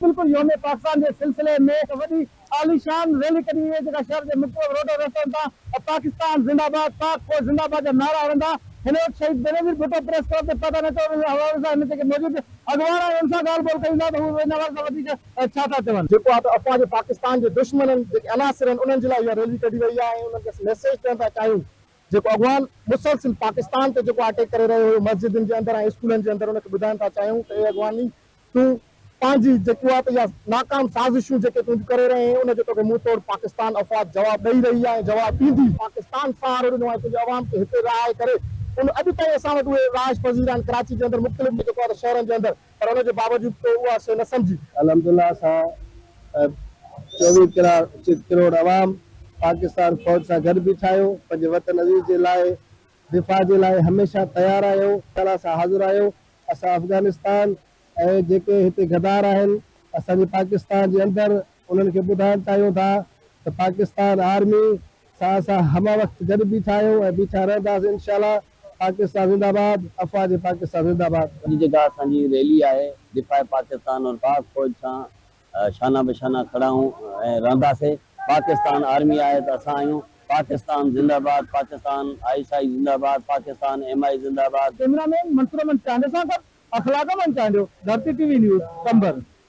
بلڪل يوم پاڪستان جي سلسلي ۾ هڪ وڏي عاليشان ريلي ڪڍي وئي جيڪا شهر جي مختلف روڊن رستن تان پاڪستان زنده باد پاڪ فوج زنده باد جا نعرا هڻندا هن وقت شهيد بينظير ڀٽو پريس ڪلب تي پهتا نچو ان حوالي سان هن جيڪي موجود اڳواڻ آهن ان سان ڳالهه ٻولهه ڪيون ٿا ته هو ان حوالي سان وڌيڪ ڇا ٿا چون. جيڪو آهي ته افواج پاڪستان جي دشمنن جيڪي عناصر آهن انهن جي لاء اها ريلي ڪڍي وئي آهي ۽ انهن کي اسين ميسيج ڏيڻ ٿا چاهيون جيڪو اڳواڻ مسلسل پاڪستان تي جيڪو اٽيڪ ڪري رهيو هيو مسجدن جي اندر ۽ اسڪولن جي اندر ان کي ٻڌائڻ ٿا چاهيون ته اي اڳواڻي تون پنهنجي جيڪو آهي ته اها ناڪام سازشون جيڪي تون ڪري رهي آهين ان جو توکي منهن توڙ پاڪستان افواج جواب ڏئي رهي آهي ۽ جواب ڏيندي. پاڪستان سهارو ڏنو آهي تنهنجي عوام کي هتي رهائي ڪري ان اڄ تائين اسان وٽ اهي رهائش پذير آهن ڪراچي جي اندر مختلف جيڪو آهي ته شهرن جي اندر پر ان جي باوجود تو اها شيء نه سمجهي. الحمدالله اسان 24 ڪروڙ عوام پاڪستان فوج سان گڏ بيٺا آهيون پنهنجي وطن عزيز جي لاء دفاع جي لاء هميشه تيار آهيون الله سان حاضر آهيون اسان افغانستان ۽ جيڪي هتي غدار آهن اسان جي پاڪستان جي اندر انهن کي ٻڌائڻ چاهيون ٿا ته پاڪستان آرمي سان اسان همه وقت گڏ بيٺا آهيون ۽ بيٺا رهنداسين انشاء الله پاڪستان زنده باد افواج پاڪستان زنده باد. اڄ جيڪا اسان جي ريلي آهي دفاع پاڪستان اور پاڪ فوج سان شانه به شانه کڙا آهيون ۽ رهنداسين پاڪستان آرمي آهي ته اسان آهيون پاڪستان زنده باد پاڪستان I S I زنده باد پاڪستان ايم I زنده باد. ڪئميرا مين منصور احمد چانڊيو سان گڏ Akhlaq Ahmed Chandio, Dharti T V news, Qambar.